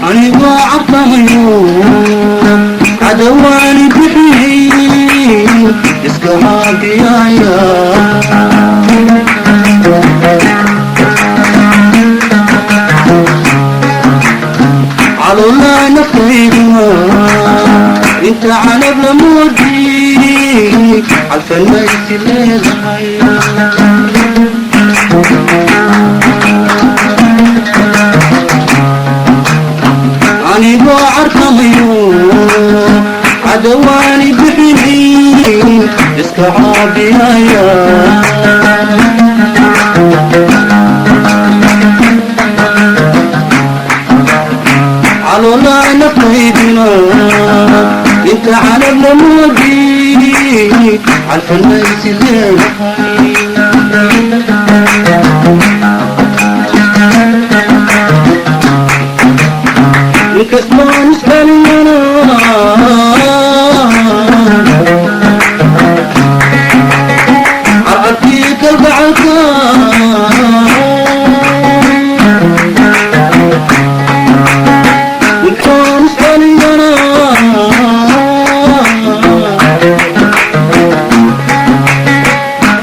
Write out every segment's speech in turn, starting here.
Anigoo cabtamayo cadawaani bixiyey iska caabiyaya. Caloolaa naftayduna inta canab lamoodii calfanaysi leedahay. Anigoo cartamayo cadawaani bixinayn iska caabiyaya. Caloolaa naftayduna inta canab lamoodii calfanaysi leedahay. Inkastaan isceliyana carcarkii kalgacalka inkaan isceliyana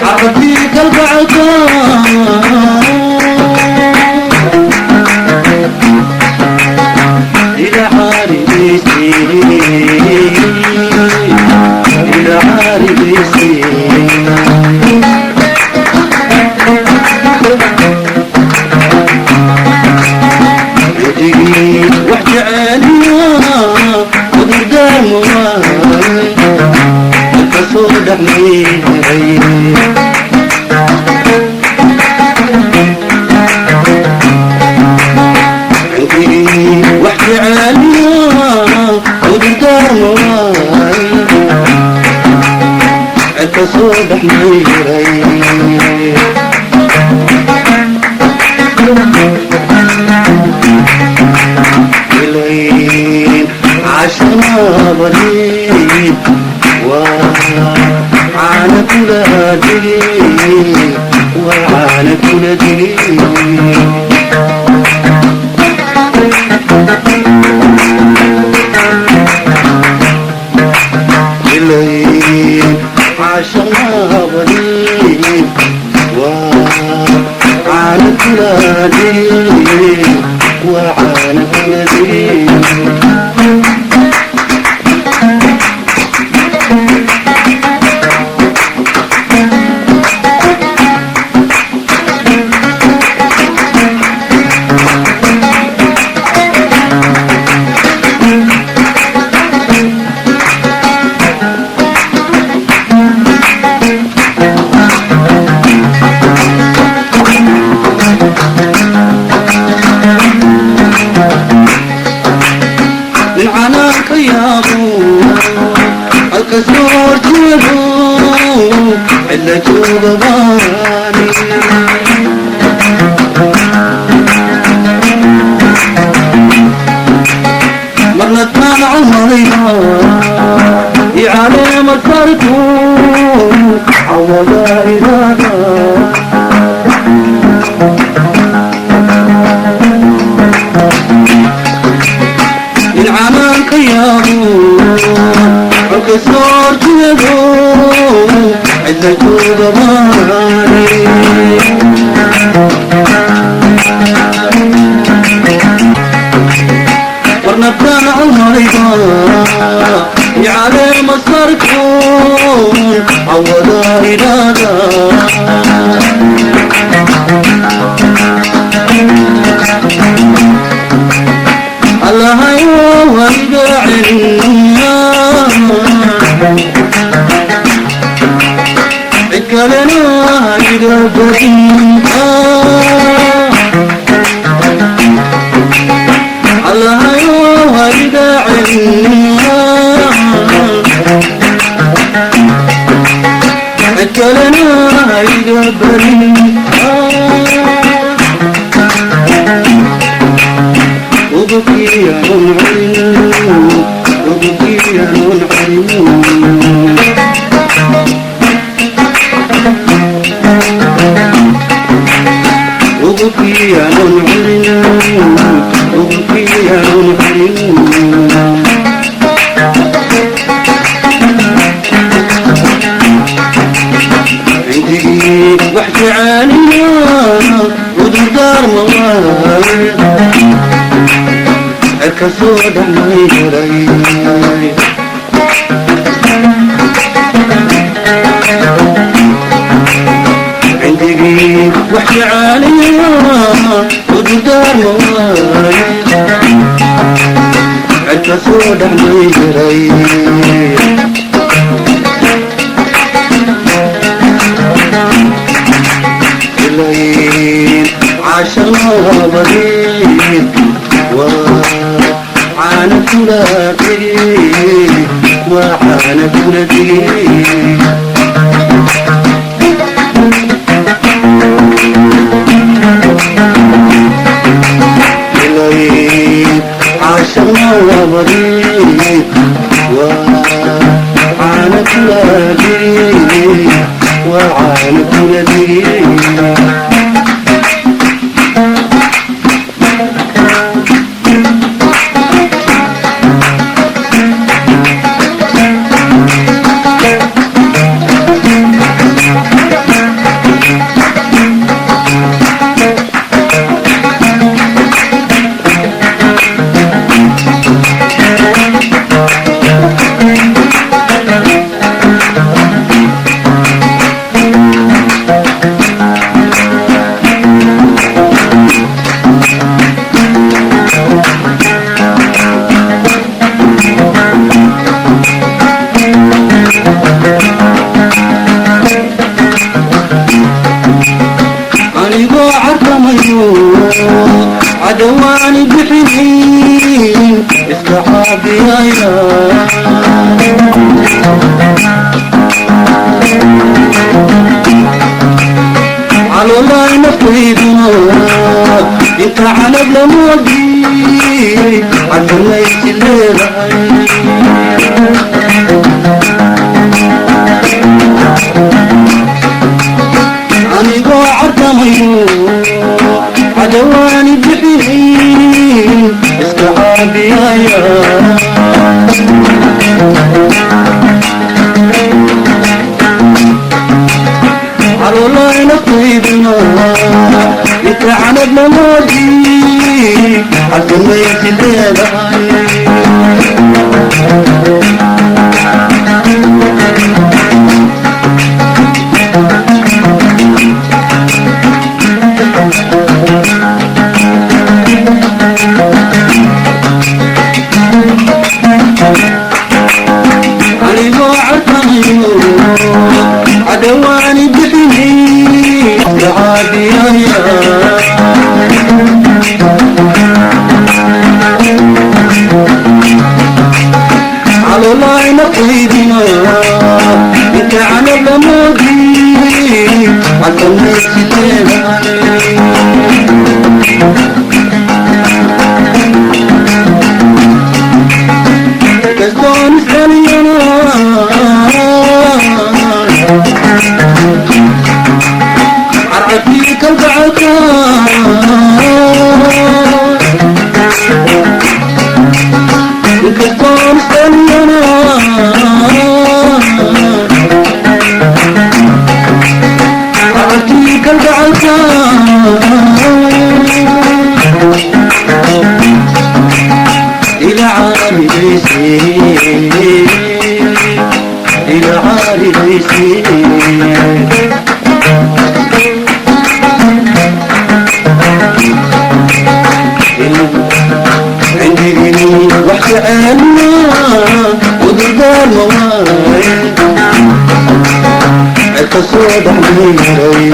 carcarkii kalgacalka إلى عاربيسي إلى عاربيسي. وتجي وحدي عالية وقدام واي الفصول حميري. عندي وحدي عالية وقدام واي الفصول حميري. إلين عشنا بريد وعانى كل دين وعانى كل دين. إلين عشنا بريد وعانى كل دين وعانى كل دين. من عناك يا ابو الكسور جيبو علا جوباني. مرنا مع المريضة يعلم الفرقو عوض إذا من عناك يا ابو الكسور جيبو علا جوباني. ورنبتان عمريضا يعلم السركون عوضا إلادا. الله يوهي عكلنا إلى بديها. الله يوهي عكلنا إلى بديها. وبكي Curin, cudurkiianoon curin. Cudurkiianoon curin, cudurkiianoon curin. Cindigii wax jecaaliya cudurdaar mawaaye, cirka soo dhexmay helay. Cindigii wax jecaaliya cudurdaar mawaaye, cirka soo dhexmay helay. عاشرنا وعانا كلاتي، وعانا كلاتي. عاشرنا بديت وعانا كلاتي، وعانا كلاتي. Anigoo carkamayo cadawaani bixinin iska caabiyaya. Caloolay naftayduna inta canab lamoodiyey cadanaysi leedahay. Anigoo carkamayo cadawaani bixinin iska caabiyaya. Caloolay naftayduna inta canab lamoodiyey cadanaysi leedahay. Anigoo carkamayo cadawaani bixinin iska caabiyaya. Caloolay naftaydina inta canab lamoodiyey cadanaysi leedahay. Kastoon isceliyana carcarkii kalgacalka, inkastoon isceliyana carcarkii kalgacalka, إلى عالي ليسي، إلى عالي ليسي. عندي وحشة أنا ودردار مواي الكسود حميري.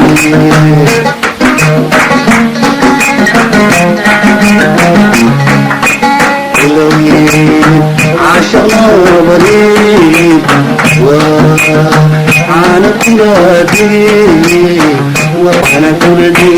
عاشقنا مريض وعانا كلادي، وأنا كلادي.